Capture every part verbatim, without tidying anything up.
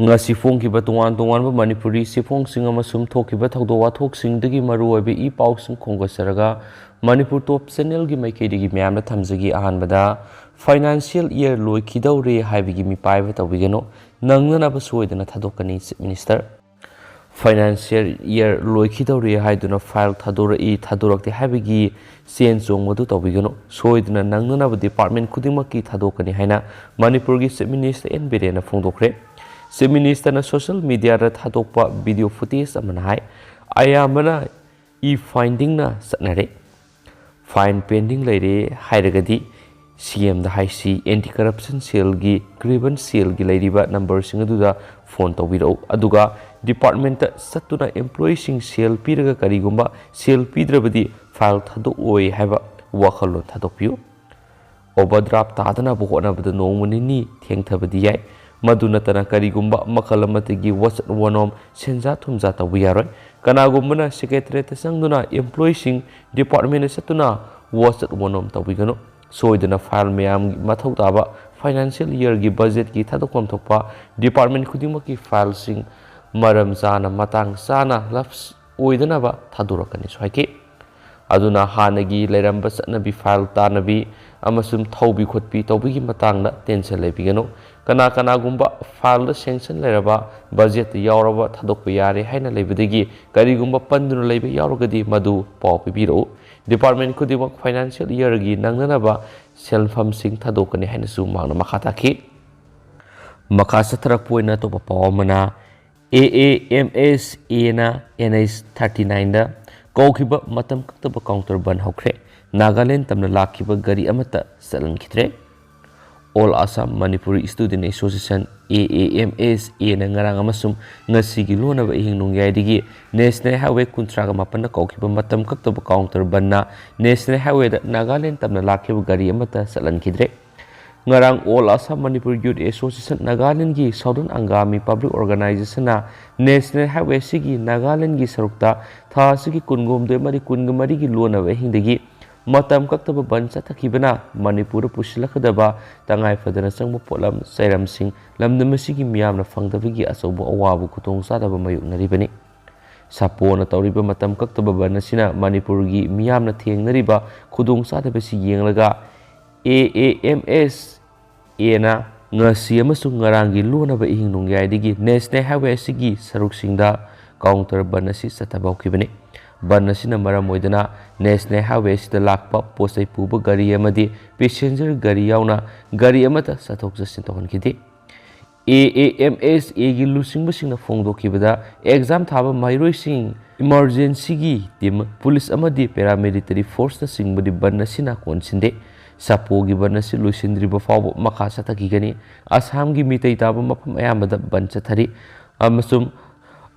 ꯉꯁꯤ ꯐꯣꯡꯈꯤꯕ ꯇꯣꯉꯥꯟ ꯇꯣꯉꯥꯟꯕ ꯃꯅꯤꯄꯨꯔꯤ ꯆꯦꯐꯣꯡꯁꯤꯡ ꯑꯃꯁꯨꯡ ꯊꯣꯛꯈꯤꯕ ꯊꯧꯗꯣꯛ ꯋꯥꯊꯣꯛꯁꯤꯡꯗꯒꯤ ꯃꯔꯨꯑꯣꯏꯕ ꯏ ꯄꯥꯎꯁꯤꯡ ꯈꯣꯝꯒꯠꯆꯔꯒ ꯃꯅꯤꯄꯨꯔ ꯇꯣꯞ ꯆꯦꯅꯦꯜꯒꯤ ꯃꯥꯏꯀꯩꯗꯒꯤ ꯃꯌꯥꯝꯗ ꯊꯝꯖꯒꯦ꯫ ꯑꯍꯥꯟꯕꯗ, ꯐꯥꯏꯅꯥꯟꯁꯤꯌꯦꯜ ꯏꯌꯔ ꯂꯣꯏꯈꯤꯗꯧꯔꯦ ꯍꯥꯏꯕꯒꯤ ꯃꯤꯄꯥꯏꯕ ꯇꯧꯕꯤꯒꯅꯨ, ꯅꯪꯅꯅꯕ ꯁꯣꯏꯗꯅ ꯊꯥꯗꯣꯛꯀꯅꯤ, ꯆꯤꯐ ꯃꯤꯅꯤꯁꯇꯔ꯫ ꯐꯥꯏꯅꯥꯟꯁꯤꯌꯦꯜ ꯏꯌꯔ ꯂꯣꯏꯈꯤꯗꯧꯔꯦ ꯍꯥꯏꯗꯨꯅ ꯐꯥꯏꯜ ꯊꯥꯗꯣꯔꯛꯏ, ꯊꯥꯗꯣꯔꯛꯇꯦ ꯍꯥꯏꯕꯒꯤ ꯆꯦꯟ ꯆꯣꯡꯕꯗꯨ ꯇꯧꯕꯤꯒꯅꯨ꯫ ꯁꯣꯏꯗꯅ ꯅꯪꯅꯅꯕ ꯗꯤꯄꯥꯔꯠꯃꯦꯟ ꯈꯨꯗꯤꯡꯃꯛꯀꯤ ꯊꯥꯗꯣꯛꯀꯅꯤ ꯍꯥꯏꯅ ꯃꯅꯤꯄꯨꯔꯒꯤ ꯆꯤꯐ ꯃꯤꯅꯤꯁꯇꯔ ꯑꯦꯟ ꯕꯤꯔꯦꯟꯅ ꯐꯣꯡꯗꯣꯛꯈ꯭ꯔꯦ꯫ ꯆꯤꯐ ꯃꯤꯅꯤꯁꯇꯔꯅ ꯁꯣꯁꯤꯌꯦꯜ ꯃꯤꯗꯤꯌꯥꯗ ꯊꯥꯗꯣꯛꯄ ꯚꯤꯗꯤꯑꯣ ꯐꯨꯇꯦꯖ ꯑꯃꯅ ꯍꯥꯏ, ꯑꯌꯥꯝꯕꯅ ꯏ ꯐꯥꯏꯟꯗꯤꯡꯅ ꯆꯠꯅꯔꯦ꯫ ꯐꯥꯏꯟ ꯄꯦꯟꯗꯤꯡ ꯂꯩꯔꯦ ꯍꯥꯏꯔꯒꯗꯤ ꯁꯤ ꯑꯦꯝꯗ ꯍꯥꯏꯁꯤ, ꯑꯦꯟꯇꯤ ꯀꯔꯞꯁꯟ ꯁꯦꯜꯒꯤ, ꯒ꯭ꯔꯤꯚꯟꯁ ꯁꯦꯜꯒꯤ ꯂꯩꯔꯤꯕ ꯅꯝꯕꯔꯁꯤꯡ ꯑꯗꯨꯗ ꯐꯣꯟ ꯇꯧꯕꯤꯔꯛꯎ꯫ ꯑꯗꯨꯒ ꯗꯤꯄꯥꯔꯠꯃꯦꯟꯇ ꯆꯠꯇꯨꯅ ꯑꯦꯝꯄ꯭ꯂꯣꯌꯤꯁꯤꯡ ꯁꯦꯜ ꯄꯤꯔꯒ ꯀꯔꯤꯒꯨꯝꯕ ꯁꯦꯜ ꯄꯤꯗ꯭ꯔꯕꯗꯤ ꯐꯥꯏꯜ ꯊꯥꯗꯣꯛꯑꯣꯏ ꯍꯥꯏꯕ ꯋꯥꯈꯜꯂꯣꯟ ꯊꯥꯗꯣꯛꯄꯤꯌꯨ꯫ ꯑꯣꯚꯔꯗ꯭ꯔꯥꯐ ꯇꯥꯗꯅꯕ ꯍꯣꯠꯅꯕꯗ ꯅꯣꯡꯃ ꯅꯤꯅꯤ ꯊꯦꯡꯊꯕꯗꯤ ꯌꯥꯏ꯫ ꯃꯗꯨ ꯅꯠꯇꯅ ꯀꯔꯤꯒꯨꯝꯕ ꯃꯈꯜ ꯑꯃꯠꯇꯒꯤ ꯋꯥꯆꯠ ꯋꯥꯅꯣꯝ, ꯁꯦꯟꯖꯥ ꯊꯨꯝꯖꯥ ꯇꯧꯕ ꯌꯥꯔꯣꯏ꯫ ꯀꯅꯥꯒꯨꯝꯕꯅ ꯁꯦꯀ꯭ꯔꯦꯇꯔꯤꯌꯦꯠꯇ ꯆꯪꯗꯨꯅ ꯑꯦꯝꯄ꯭ꯂꯣꯌꯤꯁꯤꯡ ꯗꯤꯄꯥꯔꯠꯃꯦꯟꯗ ꯆꯠꯇꯨꯅ ꯋꯥꯆꯠ ꯋꯥꯅꯣꯝ ꯇꯧꯕꯤꯒꯅꯨ꯫ ꯁꯣꯏꯗꯅ ꯐꯥꯏꯜ ꯃꯌꯥꯝꯒꯤ ꯃꯊꯧ ꯇꯥꯕ ꯐꯥꯏꯅꯥꯟꯁꯤꯌꯦꯜ ꯏꯌꯔꯒꯤ ꯕꯖꯦꯠꯀꯤ ꯊꯥꯗꯣꯛꯐꯝ ꯊꯣꯛꯄ ꯗꯤꯄꯥꯔꯠꯃꯦꯟ ꯈꯨꯗꯤꯡꯃꯛꯀꯤ ꯐꯥꯏꯜꯁꯤꯡ ꯃꯔꯝ ꯆꯥꯅ, ꯃꯇꯥꯡ ꯆꯥꯅ ꯂꯞꯁ ꯑꯣꯏꯗꯅꯕ ꯊꯥꯗꯣꯔꯛꯀꯅꯤꯁꯨ ꯍꯥꯏꯈꯤ꯫ ꯑꯗꯨꯅ ꯍꯥꯟꯅꯒꯤ ꯂꯩꯔꯝꯕ ꯆꯠꯅꯕꯤ ꯐꯥꯏꯜ ꯇꯥꯟꯅꯕꯤ ꯑꯃꯁꯨꯡ ꯊꯧꯕꯤ ꯈꯣꯠꯄꯤ ꯇꯧꯕꯒꯤ ꯃꯇꯥꯡꯗ ꯇꯦꯟꯁꯟ ꯂꯩꯕꯤꯒꯅꯨ꯫ ꯀꯅꯥ ꯀꯅꯥꯒꯨꯝꯕ ꯐꯥꯏꯜꯗ ꯁꯦꯡꯁꯟ ꯂꯩꯔꯕ, ꯕꯖꯦꯠꯇ ꯌꯥꯎꯔꯕ, ꯊꯥꯗꯣꯛꯄ ꯌꯥꯔꯦ ꯍꯥꯏꯅ ꯂꯩꯕꯗꯒꯤ ꯀꯔꯤꯒꯨꯝꯕ ꯄꯟꯗꯨꯅ ꯂꯩꯕ ꯌꯥꯎꯔꯒꯗꯤ ꯃꯗꯨ ꯄꯥꯎ ꯄꯤꯕꯤꯔꯛꯎ꯫ ꯗꯤꯄꯥꯔꯠꯃꯦꯟ ꯈꯨꯗꯤꯡꯃꯛ ꯐꯥꯏꯅꯥꯟꯁꯤꯌꯦꯜ ꯏꯌꯔꯒꯤ ꯅꯪꯅꯅꯕ ꯁꯦꯜꯐꯝꯁꯤꯡ ꯊꯥꯗꯣꯛꯀꯅꯤ ꯍꯥꯏꯅꯁꯨ ꯃꯍꯥꯛꯅ ꯃꯈꯥ ꯇꯥꯈꯤ꯫ ꯃꯈꯥ ꯆꯠꯊꯔꯛꯄ ꯑꯣꯏꯅ ꯑꯇꯣꯞꯄ ꯄꯥꯎ ꯑꯃꯅ, ꯑꯦ ꯑꯦ ꯑꯦꯝ ꯑꯦꯁ ꯑꯦꯅ ꯑꯦꯟ ꯑꯩꯆ ꯊꯥꯔꯇꯤ ꯅꯥꯏꯟꯗ ꯀꯧꯈꯤꯕ ꯃꯇꯝ ꯀꯛꯇꯕ ꯀꯥꯎꯟꯇꯔ ꯕꯟ ꯍꯧꯈ꯭ꯔꯦ꯫ ꯅꯥꯒꯥꯂꯦꯟ ꯇꯝꯅ ꯂꯥꯛꯈꯤꯕ ꯒꯥꯔꯤ ꯑꯃꯠꯇ ꯆꯠꯍꯟꯈꯤꯗ꯭ꯔꯦ꯫ All Assam Manipuri student association, A A M S ꯑꯦꯅ ꯉꯔꯥꯡ ꯑꯃꯁꯨꯡ ꯉꯁꯤꯒꯤ ꯂꯣꯟꯅꯕ ꯑꯍꯤꯡ ꯅꯣꯡꯌꯥꯏꯗꯒꯤ ꯅꯦꯁꯅꯦꯜ ꯍꯥꯏꯋꯦ ꯀꯨꯟꯊ꯭ꯔꯥꯒ ꯃꯥꯄꯟꯗ ꯀꯧꯈꯤꯕ ꯃꯇꯝ ꯀꯛꯇꯕ ꯀꯥꯎꯟꯇꯔ ꯕꯟꯅ ꯅꯦꯁꯅꯦꯜ ꯍꯥꯏꯋꯦꯗ ꯅꯥꯒꯥꯂꯦꯟ ꯇꯝꯅ ꯂꯥꯛꯈꯤꯕ ꯒꯥꯔꯤ ꯑꯃꯠꯇ ꯆꯠꯍꯟꯈꯤꯗ꯭ꯔꯦ꯫ ꯉꯔꯥꯡ all Assam Manipur youth association ꯅꯥꯒꯥꯂꯦꯟꯒꯤ ꯁꯥꯎꯗꯔꯟ ꯑꯪꯒꯥꯃꯤ ꯄꯕ꯭ꯂꯤꯛ ꯑꯣꯔꯒꯅꯥꯏꯖꯦꯁꯟꯅ ꯅꯦꯁꯅꯦꯜ ꯍꯥꯏꯋꯦ ꯑꯁꯤꯒꯤ ꯅꯥꯒꯥꯂꯦꯟꯒꯤ ꯁꯔꯨꯛꯇ ꯊꯥ ꯑꯁꯤꯒꯤ ꯀꯨꯟꯒ ꯍꯨꯝꯗꯣꯏ ꯑꯃꯗꯤ ꯀꯨꯟꯒ ꯃꯔꯤꯒꯤ ꯂꯣꯟꯅꯕ ꯑꯍꯤꯡꯗꯒꯤ ꯃꯇꯝ ꯀꯛꯇꯕ ꯕꯟ ꯆꯠꯊꯈꯤꯕꯅ ꯃꯅꯤꯄꯨꯔꯗ ꯄꯨꯁꯤꯜꯂꯛꯀꯗꯕ ꯇꯉꯥꯏ ꯐꯗꯅ ꯆꯪꯕ ꯄꯣꯠꯂꯝ ꯆꯩꯔꯝꯁꯤꯡ ꯂꯝꯗꯝ ꯑꯁꯤꯒꯤ ꯃꯤꯌꯥꯝꯅ ꯐꯪꯗꯕꯒꯤ ꯑꯆꯧꯕ ꯑꯋꯥꯕ ꯈꯨꯗꯣꯡꯆꯥꯗꯕ ꯃꯥꯌꯣꯛꯅꯔꯤꯕꯅꯤ꯫ ꯁꯥꯄꯣꯅ ꯇꯧꯔꯤꯕ ꯃꯇꯝ ꯀꯛꯇꯕ ꯕꯟ ꯑꯁꯤꯅ ꯃꯅꯤꯄꯨꯔꯒꯤ ꯃꯤꯌꯥꯝꯅ ꯊꯦꯡꯅꯔꯤꯕ ꯈꯨꯗꯣꯡꯆꯥꯗꯕꯁꯤ ꯌꯦꯡꯂꯒ ꯑꯦ ꯑꯦ ꯑꯦꯝ ꯑꯦꯁ ꯑꯦꯅ ꯉꯁꯤ ꯑꯃꯁꯨꯡ ꯉꯔꯥꯡꯒꯤ ꯂꯣꯟꯅꯕ ꯏꯍꯤꯡ ꯅꯣꯡꯌꯥꯏꯗꯒꯤ ꯅꯦꯁꯅꯦꯜ ꯍꯥꯏꯋꯦ ꯑꯁꯤꯒꯤ ꯁꯔꯨꯛꯁꯤꯡꯗ ꯀꯥꯎꯟꯇꯔ ꯕꯟ ꯑꯁꯤ ꯆꯠꯊꯕ ꯍꯧꯈꯤꯕꯅꯤ꯫ ꯕꯟ ꯑꯁꯤꯅ ꯃꯔꯝ ꯑꯣꯏꯗꯨꯅ ꯅꯦꯁꯅꯦꯜ ꯍꯥꯏꯋꯦ ꯑꯁꯤꯗ ꯂꯥꯛꯄ ꯄꯣꯠꯆꯩ ꯄꯨꯕ ꯒꯥꯔꯤ ꯑꯃꯗꯤ ꯄꯦꯁꯦꯟꯖꯔ ꯒꯥꯔꯤ ꯌꯥꯎꯅ ꯒꯥꯔꯤ ꯑꯃꯠꯇ ꯆꯠꯊꯣꯛ ꯆꯠꯁꯤꯟ ꯇꯧꯍꯟꯈꯤꯗꯦ꯫ ꯑꯦ ꯑꯦ ꯑꯦꯝ ꯑꯦꯁ ꯑꯦꯒꯤ ꯂꯨꯆꯤꯡꯕꯁꯤꯡꯅ ꯐꯣꯡꯗꯣꯛꯈꯤꯕꯗ, ꯑꯦꯛꯖꯥꯝ ꯊꯥꯕ ꯃꯍꯩꯔꯣꯏꯁꯤꯡ, ꯏꯃꯔꯖꯦꯟꯁꯤꯒꯤ ꯇꯤꯝ, ꯄꯨꯂꯤꯁ ꯑꯃꯗꯤ ꯄꯦꯔꯥꯃꯤꯂꯤꯇꯔꯤ ꯐꯣꯔꯁꯅꯆꯤꯡꯕꯗꯤ ꯕꯟ ꯑꯁꯤꯅ ꯀꯣꯟꯁꯤꯟꯗꯦ꯫ ꯁꯥꯄꯣꯒꯤ ꯕꯟ ꯑꯁꯤ ꯂꯣꯏꯁꯤꯟꯗ꯭ꯔꯤꯕ ꯐꯥꯎꯕ ꯃꯈꯥ ꯆꯠꯊꯈꯤꯒꯅꯤ꯫ ꯑꯁꯥꯝꯒꯤ ꯃꯤꯇꯩ ꯇꯥꯕ ꯃꯐꯝ ꯑꯌꯥꯝꯕꯗ ꯕꯟ ꯆꯠꯊꯔꯤ ꯑꯃꯁꯨꯡ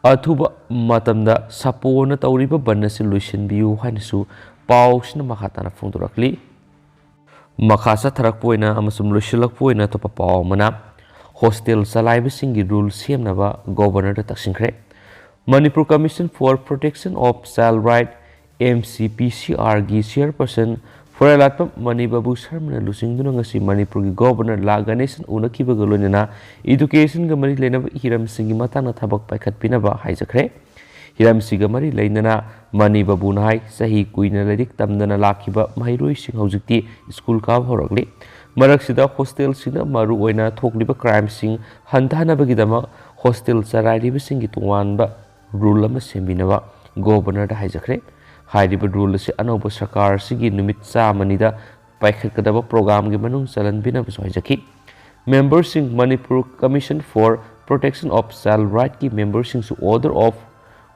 ꯑꯊꯨꯕ ꯃꯇꯝꯗ ꯁꯥꯄꯣꯅ ꯇꯧꯔꯤꯕ ꯕꯟ ꯑꯁꯤ ꯂꯣꯏꯁꯤꯟꯕꯤꯌꯨ ꯍꯥꯏꯅꯁꯨ ꯄꯥꯎꯁꯤꯅ ꯃꯈꯥ ꯇꯥꯅ ꯐꯣꯡꯗꯣꯔꯛꯂꯤ꯫ ꯃꯈꯥ ꯆꯠꯊꯔꯛꯄ ꯑꯣꯏꯅ ꯑꯃꯁꯨꯡ ꯂꯣꯏꯁꯤꯜꯂꯛꯄ ꯑꯣꯏꯅ ꯑꯇꯣꯞꯄ ꯄꯥꯎ ꯑꯃꯅ, ꯍꯣꯁꯇꯦꯜ ꯆꯂꯥꯏꯕꯁꯤꯡꯒꯤ ꯔꯨꯜ ꯁꯦꯝꯅꯕ ꯒꯣꯚꯔꯅꯔꯗ ꯇꯛꯁꯤꯟꯈ꯭ꯔꯦ꯫ Manipur Commission for Protection of Child Right, M C P C R, ꯒꯤ ꯆꯤꯌꯔꯄꯔꯁꯟ ꯐꯣꯏꯔꯥꯂꯥꯠꯄꯝ ꯃꯅꯤ ꯕꯥꯕꯨ ꯁꯔꯃꯅ ꯂꯨꯆꯤꯡꯗꯨꯅ ꯉꯁꯤ ꯃꯅꯤꯄꯨꯔꯒꯤ ꯒꯣꯚꯔꯅꯔ ꯂꯥ ꯒꯅꯦꯁꯟ ꯎꯅꯈꯤꯕꯒ ꯂꯣꯏꯅꯅ ꯏꯗꯨꯀꯦꯁꯟꯒ ꯃꯔꯤ ꯂꯩꯅꯕ ꯍꯤꯔꯝꯁꯤꯡꯒꯤ ꯃꯇꯥꯡꯗ ꯊꯕꯛ ꯄꯥꯏꯈꯠꯄꯤꯅꯕ ꯍꯥꯏꯖꯈ꯭ꯔꯦ꯫ ꯍꯤꯔꯝꯁꯤꯒ ꯃꯔꯤ ꯂꯩꯅꯅ ꯃꯅꯤ ꯕꯥꯕꯨꯅ ꯍꯥꯏ, ꯆꯍꯤ ꯀꯨꯏꯅ ꯂꯥꯏꯔꯤꯛ ꯇꯝꯗꯅ ꯂꯥꯛꯈꯤꯕ ꯃꯍꯩꯔꯣꯏꯁꯤꯡ ꯍꯧꯖꯤꯛꯇꯤ ꯁ꯭ꯀꯨꯜ ꯀꯥꯕ ꯍꯧꯔꯛꯂꯤ꯫ ꯃꯔꯛꯁꯤꯗ ꯍꯣꯁꯇꯦꯜꯁꯤꯡꯗ ꯃꯔꯨꯑꯣꯏꯅ ꯊꯣꯛꯂꯤꯕ ꯀ꯭ꯔꯥꯏꯝꯁꯤꯡ ꯍꯟꯊꯍꯟꯅꯕꯒꯤꯗꯃꯛ ꯍꯣꯁꯇꯦꯜ ꯆꯂꯥꯏꯔꯤꯕꯁꯤꯡꯒꯤ ꯇꯣꯉꯥꯟꯕ ꯔꯨꯜ ꯑꯃ ꯁꯦꯝꯕꯤꯅꯕ ꯒꯣꯚꯔꯅꯔꯗ ꯍꯥꯏꯖꯈ꯭ꯔꯦ꯫ ꯍꯥꯏꯔꯤꯕ ꯔꯨꯜ ꯑꯁꯤ ꯑꯅꯧꯕ ꯁꯔꯀꯥꯔ ꯑꯁꯤꯒꯤ ꯅꯨꯃꯤꯠ ꯆꯥꯝꯃꯅꯤꯗ ꯄꯥꯏꯈꯠꯀꯗꯕ ꯄ꯭ꯔꯣꯒ꯭ꯔꯥꯝꯒꯤ ꯃꯅꯨꯡ ꯆꯜꯍꯟꯕꯤꯅꯕꯁꯨ ꯍꯥꯏꯖꯈꯤ꯫ ꯃꯦꯝꯕꯔꯁꯤꯡ, Manipur Commission for Protection of Child Rightꯀꯤ ꯃꯦꯝꯕꯔꯁꯤꯡꯁꯨ Order of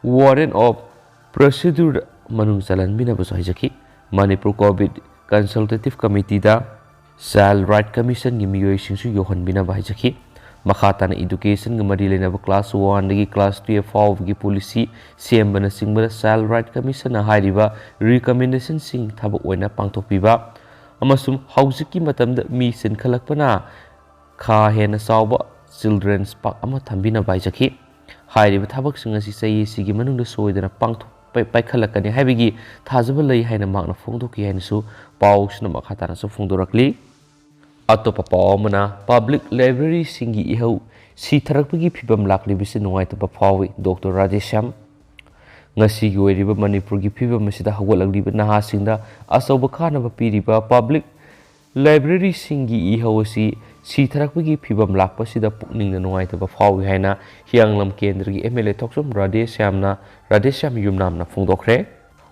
Warrant of Procedure ꯃꯅꯨꯡ ꯆꯜꯍꯟꯕꯤꯅꯕꯁꯨ ꯍꯥꯏꯖꯈꯤ꯫ ꯃꯅꯤꯄꯨꯔ ꯀꯣꯚꯤꯗ ꯀꯟꯁꯜꯇꯦꯇꯤꯚ ꯀꯃꯤꯇꯤꯗ ꯆꯥꯏꯜ ꯔꯥꯏꯠ ꯀꯃꯤꯁꯟꯒꯤ ꯃꯤꯑꯣꯏꯁꯤꯡꯁꯨ ꯌꯧꯍꯟꯕꯤꯅꯕ ꯍꯥꯏꯖꯈꯤ꯫ ꯃꯈꯥ ꯇꯥꯅ ꯏꯗꯨꯀꯦꯁꯟꯒ ꯃꯔꯤ ꯂꯩꯅꯕ ꯀ꯭ꯂꯥꯁ ꯋꯥꯟꯗꯒꯤ ꯀ꯭ꯂꯥꯁ ꯇꯨꯌꯦꯜꯐ ꯐꯥꯎꯕꯒꯤ ꯄꯣꯂꯤꯁꯤ ꯁꯦꯝꯕꯅꯆꯤꯡꯕꯗ ꯆꯥꯏꯜ ꯔꯥꯏꯠ ꯀꯃꯤꯁꯟꯅ ꯍꯥꯏꯔꯤꯕ ꯔꯤꯀꯃꯦꯟꯗꯦꯁꯟꯁꯤꯡ ꯊꯕꯛ ꯑꯣꯏꯅ ꯄꯥꯡꯊꯣꯛꯄꯤꯕ ꯑꯃꯁꯨꯡ ꯍꯧꯖꯤꯛꯀꯤ ꯃꯇꯝꯗ ꯃꯤ ꯆꯦꯟꯈꯠꯂꯛꯄꯅ ꯈꯥ ꯍꯦꯟꯅ ꯆꯥꯎꯕ ꯆꯤꯜꯗ꯭ꯔꯦꯟꯁ ꯄꯥꯔꯛ ꯑꯃ ꯊꯝꯕꯤꯅꯕ ꯍꯥꯏꯖꯈꯤ꯫ ꯍꯥꯏꯔꯤꯕ ꯊꯕꯛꯁꯤꯡ ꯑꯁꯤ ꯆꯍꯤ ꯑꯁꯤꯒꯤ ꯃꯅꯨꯡꯗ ꯁꯣꯏꯗꯅ ꯄꯥꯡꯊꯣꯛꯄ ꯄꯥꯏ- ꯄꯥꯏꯈꯠꯂꯛꯀꯅꯤ ꯍꯥꯏꯕꯒꯤ ꯊꯥꯖꯕ ꯂꯩ ꯍꯥꯏꯅ ꯃꯍꯥꯛꯅ ꯐꯣꯡꯗꯣꯛꯈꯤ ꯍꯥꯏꯅꯁꯨ ꯄꯥꯎꯁꯤꯅ ꯃꯈꯥ ꯇꯥꯅꯁꯨ ꯐꯣꯡꯗꯣꯔꯛꯂꯤ꯫ ꯑꯇꯣꯞꯄ ꯄꯥꯎ ꯑꯃꯅ, ꯄꯕ꯭ꯂꯤꯛ ꯂꯥꯏꯕ꯭ꯔꯦꯔꯤꯁꯤꯡꯒꯤ ꯏꯍꯧ ꯁꯤꯊꯔꯛꯄꯒꯤ ꯐꯤꯕꯝ ꯂꯥꯛꯂꯤꯕꯁꯤ ꯅꯨꯡꯉꯥꯏꯇꯕ ꯐꯥꯎꯏ, ꯗꯣꯛꯇꯔ ꯔꯥꯙꯦꯁ꯭ꯌꯥꯝ꯫ ꯉꯁꯤꯒꯤ ꯑꯣꯏꯔꯤꯕ ꯃꯅꯤꯄꯨꯔꯒꯤ ꯐꯤꯕꯝ ꯑꯁꯤꯗ ꯍꯧꯒꯠꯂꯛꯂꯤꯕ ꯅꯍꯥꯁꯤꯡꯗ ꯑꯆꯧꯕ ꯀꯥꯟꯅꯕ ꯄꯤꯔꯤꯕ ꯄꯕ꯭ꯂꯤꯛ ꯂꯥꯏꯕ꯭ꯔꯦꯔꯤꯁꯤꯡꯒꯤ ꯏꯍꯧ ꯑꯁꯤ ꯁꯤꯊꯔꯛꯄꯒꯤ ꯐꯤꯕꯝ ꯂꯥꯛꯄꯁꯤꯗ ꯄꯨꯛꯅꯤꯡꯗ ꯅꯨꯡꯉꯥꯏꯇꯕ ꯐꯥꯎꯏ ꯍꯥꯏꯅ ꯍꯤꯌꯥꯡꯂꯝ ꯀꯦꯟꯗ꯭ꯔꯒꯤ ꯑꯦꯝ ꯑꯦꯜ ꯑꯦ ꯊꯣꯛꯆꯣꯝ ꯔꯥꯙꯦꯁ꯭ꯌꯥꯝꯅ, ꯔꯥꯙꯦꯁ꯭ꯌꯥꯝ ꯌꯨꯝꯅꯥꯝꯅ ꯐꯣꯡꯗꯣꯛꯈ꯭ꯔꯦ꯫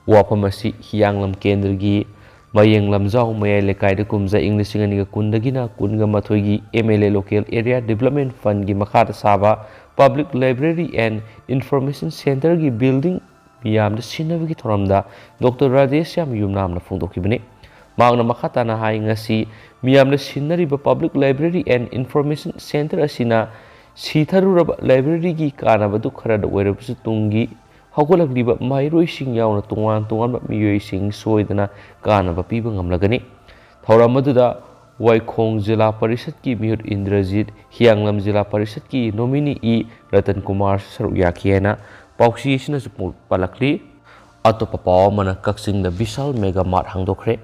ꯋꯥꯐꯝ ꯑꯁꯤ ꯍꯤꯌꯥꯡꯂꯝ ꯀꯦꯟꯗ꯭ꯔꯒꯤ ꯃꯌꯦꯡ ꯂꯝꯖꯥꯎ ꯃꯌꯥꯏ ꯂꯩꯀꯥꯏꯗ ꯀꯨꯝꯖꯥ ꯏꯪ ꯂꯤꯁꯤꯡ ꯑꯅꯤꯒ ꯀꯨꯟꯗꯒꯤꯅ ꯀꯨꯟꯒ ꯃꯥꯊꯣꯏꯒꯤ M L A local area development ꯐꯟꯒꯤ ꯃꯈꯥꯗ ꯁꯥꯕ ꯄꯕ꯭ꯂꯤꯛ ꯂꯥꯏꯕ꯭ꯔꯦꯔꯤ ꯑꯦꯟ ꯏꯟꯐꯣꯔꯃꯦꯁꯟ ꯁꯦꯟꯇꯔꯒꯤ ꯕꯤꯜꯗꯤꯡ ꯃꯤꯌꯥꯝꯗ ꯁꯤꯟꯅꯕꯒꯤ ꯊꯧꯔꯝꯗ ꯗꯣꯛꯇꯔ ꯔꯥꯙꯦꯁ꯭ꯌꯥꯝ ꯌꯨꯝꯅꯥꯝꯅ ꯐꯣꯡꯗꯣꯛꯈꯤꯕꯅꯤ꯫ ꯃꯍꯥꯛꯅ ꯃꯈꯥ ꯇꯥꯅ ꯍꯥꯏ, ꯉꯁꯤ ꯃꯤꯌꯥꯝꯅ ꯁꯤꯟꯅꯔꯤꯕ public library and information centre ꯑꯁꯤꯅ ꯁꯤꯊꯔꯨꯔꯕ ꯂꯥꯏꯕ꯭ꯔꯦꯔꯤꯒꯤ ꯀꯥꯟꯅꯕꯗꯨ ꯈꯔꯗ ꯑꯣꯏꯔꯕꯁꯨ ꯇꯨꯡꯒꯤ ꯍꯧꯒꯠꯂꯛꯂꯤꯕ ꯃꯍꯩꯔꯣꯏꯁꯤꯡ ꯌꯥꯎꯅ ꯇꯣꯉꯥꯟ ꯇꯣꯉꯥꯟꯕ ꯃꯤꯑꯣꯏꯁꯤꯡ ꯁꯣꯏꯗꯅ ꯀꯥꯟꯅꯕ ꯄꯤꯕ ꯉꯝꯂꯒꯅꯤ꯫ ꯊꯧꯔꯝ ꯑꯗꯨꯗ ꯋꯥꯏꯈꯣꯡ ꯖꯤꯂꯥ ꯄꯔꯤꯁꯠꯀꯤ ꯃꯤꯍꯨꯠ ꯏꯟꯗ꯭ꯔꯖꯤꯠ, ꯍꯤꯌꯥꯡꯂꯝ ꯖꯤꯂꯥ ꯄꯔꯤꯁꯠꯀꯤ ꯅꯣꯃꯤꯅꯤ ꯏ ꯔꯇꯟ ꯀꯨꯃꯥꯔꯁꯨ ꯁꯔꯨꯛ ꯌꯥꯈꯤ ꯍꯥꯏꯅ ꯄꯥꯎꯆꯦ ꯑꯁꯤꯅꯁꯨ ꯄꯥꯎ-, ꯄꯜꯂꯛꯂꯤ꯫ ꯑꯇꯣꯞꯄ ꯄꯥꯎ ꯑꯃꯅ, ꯀꯛꯆꯤꯡꯗ ꯕꯤꯁꯥꯜ ꯃꯦꯒꯥ ꯃꯥꯔꯠ ꯍꯥꯡꯗꯣꯛꯈ꯭ꯔꯦ꯫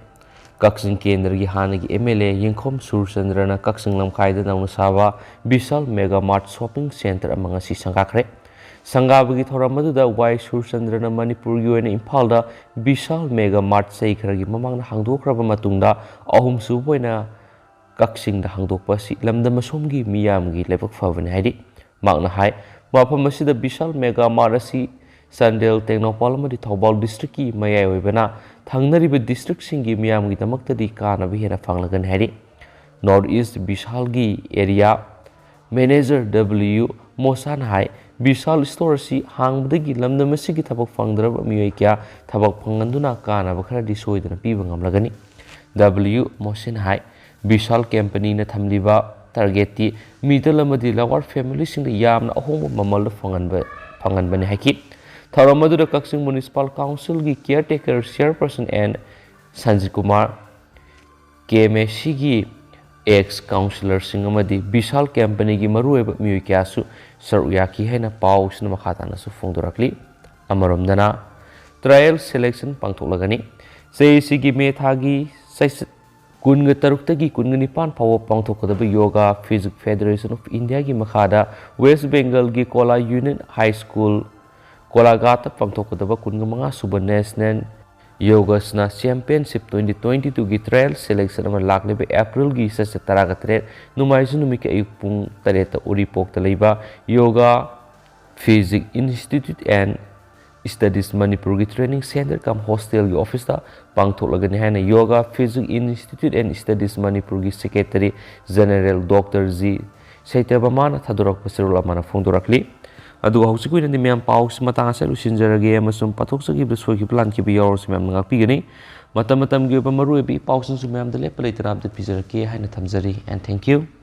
ꯀꯛꯆꯤꯡ ꯀꯦꯟꯗ꯭ꯔꯒꯤ ꯍꯥꯟꯅꯒꯤ ꯑꯦꯝ ꯑꯦꯜ ꯑꯦ ꯌꯦꯡꯈꯣꯝ ꯁꯨꯔꯆꯟꯗ꯭ꯔꯅ ꯀꯛꯆꯤꯡ ꯂꯝꯈꯥꯏꯗ ꯅꯧꯅ ꯁꯥꯕ ꯕꯤꯁꯥꯜ ꯃꯦꯒꯥ ꯃꯥꯔꯠ ꯁꯣꯞꯄꯤꯡ ꯁꯦꯟꯇꯔ ꯑꯃ ꯉꯁꯤ ꯁꯪꯒꯥꯈ꯭ꯔꯦ꯫ ꯁꯪꯒꯥꯕꯒꯤ ꯊꯧꯔꯝ ꯑꯗꯨꯗ ꯋꯥꯏ ꯁꯨꯔꯆꯟꯗ꯭ꯔꯅ ꯃꯅꯤꯄꯨꯔꯒꯤ ꯑꯣꯏꯅ ꯏꯝꯐꯥꯜꯗ ꯕꯤꯁꯥꯜ ꯃꯦꯒꯥ ꯃꯥꯔꯠ ꯆꯍꯤ ꯈꯔꯒꯤ ꯃꯃꯥꯡꯗ ꯍꯥꯡꯗꯣꯛꯈ꯭ꯔꯕ ꯃꯇꯨꯡꯗ ꯑꯍꯨꯝꯁꯨꯕ ꯑꯣꯏꯅ ꯀꯛꯆꯤꯡꯗ ꯍꯥꯡꯗꯣꯛꯄ ꯑꯁꯤ ꯂꯝꯗꯝ ꯑꯁꯣꯝꯒꯤ ꯃꯤꯌꯥꯝꯒꯤ ꯂꯥꯏꯕꯛ ꯐꯕꯅꯤ ꯍꯥꯏꯔꯤ꯫ ꯃꯍꯥꯛꯅ ꯍꯥꯏ, ꯃꯐꯝ ꯑꯁꯤꯗ ꯕꯤꯁꯥꯜ ꯃꯦꯒꯥ ꯃꯥꯔꯠ ꯑꯁꯤ ꯆꯥꯟꯗꯦꯜ, ꯇꯦꯡꯅꯧꯄꯜ ꯑꯃꯗꯤ ꯊꯧꯕꯥꯜ ꯗꯤꯁꯇ꯭ꯔꯤꯛꯀꯤ ꯃꯌꯥꯏ ꯑꯣꯏꯕꯅ ꯊꯪꯅꯔꯤꯕ ꯗꯤꯁꯇ꯭ꯔꯤꯛꯁꯤꯡꯒꯤ ꯃꯤꯌꯥꯝꯒꯤꯗꯃꯛꯇꯗꯤ ꯀꯥꯟꯅꯕ ꯍꯦꯟꯅ ꯐꯪꯂꯒꯅꯤ ꯍꯥꯏꯔꯤ꯫ ꯅꯣꯔꯠ ꯏꯁ ꯕꯤꯁꯥꯜꯒꯤ ꯑꯦꯔꯤꯌꯥ ꯃꯦꯅꯦꯖꯔ ꯗꯕ꯭ꯂꯤꯌꯨ ꯃꯣꯁꯥꯅ ꯍꯥꯏ, ꯕꯤꯁꯥꯜ ꯁ꯭ꯇꯣꯔ ꯑꯁꯤ ꯍꯥꯡꯕꯗꯒꯤ ꯂꯝꯗꯝ ꯑꯁꯤꯒꯤ ꯊꯕꯛ ꯐꯪꯗ꯭ꯔꯕ ꯃꯤꯑꯣꯏ ꯀꯌꯥ ꯊꯕꯛ ꯐꯪꯍꯟꯗꯨꯅ ꯀꯥꯟꯅꯕ ꯈꯔꯗꯤ ꯁꯣꯏꯗꯅ ꯄꯤꯕ ꯉꯝꯂꯒꯅꯤ꯫ ꯗꯕ꯭ꯂꯤꯌꯨ ꯃꯣꯁꯤꯟ ꯍꯥꯏ, ꯕꯤꯁꯥꯜ ꯀꯝꯄꯅꯤꯅ ꯊꯝꯂꯤꯕ ꯇꯥꯔꯒꯦꯠꯇꯤ ꯃꯤꯗꯜ ꯑꯃꯗꯤ ꯂꯋꯥꯔ ꯐꯦꯃꯤꯂꯤꯁꯤꯡꯗ ꯌꯥꯝꯅ ꯑꯍꯣꯡꯕ ꯃꯃꯜꯗ ꯐꯪꯍꯟꯕ, ꯐꯪꯍꯟꯕꯅꯤ ꯍꯥꯏꯈꯤ꯫ ꯊꯧꯔꯝ ꯑꯗꯨꯗ ꯀꯛꯆꯤꯡ ꯃ꯭ꯌꯨꯅꯤꯁꯤꯄꯥꯜ ꯀꯥꯎꯟꯁꯤꯜꯒꯤ caretaker chairperson N Sanjit Kumar, K M A ꯁꯤꯒꯤ ꯑꯦꯛꯁ ꯀꯥꯎꯟꯁꯤꯂꯔꯁꯤꯡ ꯑꯃꯗꯤ ꯕꯤꯁꯥꯜ ꯀꯝꯄꯅꯤꯒꯤ ꯃꯔꯨꯑꯣꯏꯕ ꯃꯤꯑꯣꯏ ꯀꯌꯥꯁꯨ ꯁꯔꯨꯛ ꯌꯥꯈꯤ ꯍꯥꯏꯅ ꯄꯥꯎꯁꯤꯅ ꯃꯈꯥ ꯇꯥꯅꯁꯨ ꯐꯣꯡꯗꯣꯔꯛꯂꯤ꯫ ꯑꯃꯔꯣꯝꯗꯅ, trial selection ꯄꯥꯡꯊꯣꯛꯂꯒꯅꯤ꯫ ꯆꯍꯤ ꯑꯁꯤꯒꯤ ꯃꯦ ꯊꯥꯒꯤ ꯆꯩꯆꯠ ꯀꯨꯟꯒ ꯇꯔꯨꯛꯇꯒꯤ ꯀꯨꯟꯒ ꯅꯤꯄꯥꯟ ꯐꯥꯎꯕ ꯄꯥꯡꯊꯣꯛꯀꯗꯕ Yoga Physique Federation of Indiaꯒꯤ ꯃꯈꯥꯗ West Bengalꯒꯤ Kola Union High School ꯀꯣꯂꯥꯘꯥꯠꯇ ꯄꯥꯡꯊꯣꯛꯀꯗꯕ ꯀꯨꯟꯒ ꯃꯉꯥ ꯁꯨꯕ National Yogasana Championship twenty twenty twoꯒꯤ trial selection ꯑꯃ ꯂꯥꯛꯂꯤꯕ ꯑꯦꯄ꯭ꯔꯤꯜꯒꯤ ꯆꯩꯆꯠ ꯇꯔꯥꯒ ꯇꯔꯦꯠ ꯅꯣꯡꯃꯥꯏꯖꯤꯡ ꯅꯨꯃꯤꯠꯀꯤ ꯑꯌꯨꯛ ꯄꯨꯡ ꯇꯔꯦꯠꯇ ꯎꯔꯤꯄꯣꯛꯇ ꯂꯩꯕ Yoga Physique Institute and Studies ꯃꯅꯤꯄꯨꯔꯒꯤ training center cum hostelꯒꯤ officeꯇ ꯄꯥꯡꯊꯣꯛꯂꯒꯅꯤ ꯍꯥꯏꯅ Yoga Physique Institute and Studies ꯃꯅꯤꯄꯨꯔꯒꯤ Secretary General Doctor G ꯁꯩꯇ꯭ꯔꯕꯃꯥꯅ ꯊꯥꯗꯣꯔꯛꯄ ꯆꯦꯔꯣꯜ ꯑꯃꯅ ꯐꯣꯡꯗꯣꯔꯛꯂꯤ꯫ ꯑꯗꯨꯒ ꯍꯧꯖꯤꯛꯀꯤ ꯑꯣꯏꯅꯗꯤ ꯃꯌꯥꯝ ꯄꯥꯎꯁꯤ ꯃꯇꯥꯡ ꯑꯁꯤꯗ ꯂꯣꯏꯁꯤꯟꯖꯔꯒꯦ ꯑꯃꯁꯨꯡ ꯄꯥꯊꯣꯛꯆꯈꯤꯕꯗ ꯁꯣꯏꯈꯤꯕ ꯂꯥꯟꯈꯤꯕ ꯌꯥꯎꯔꯁꯨ ꯃꯌꯥꯝꯅ ꯉꯥꯛꯄꯤꯒꯅꯤ꯫ ꯃꯇꯝ ꯃꯇꯝꯒꯤ ꯑꯣꯏꯕ ꯃꯔꯨꯑꯣꯏꯕ ꯏ ꯄꯥꯎꯁꯤꯡꯁꯨ ꯃꯌꯥꯝꯗ ꯂꯦꯞꯄ ꯂꯩꯇꯅ ꯑꯞꯗꯦꯠ ꯄꯤꯖꯔꯛꯀꯦ ꯍꯥꯏꯅ ꯊꯝꯖꯔꯤ꯫ And thank you.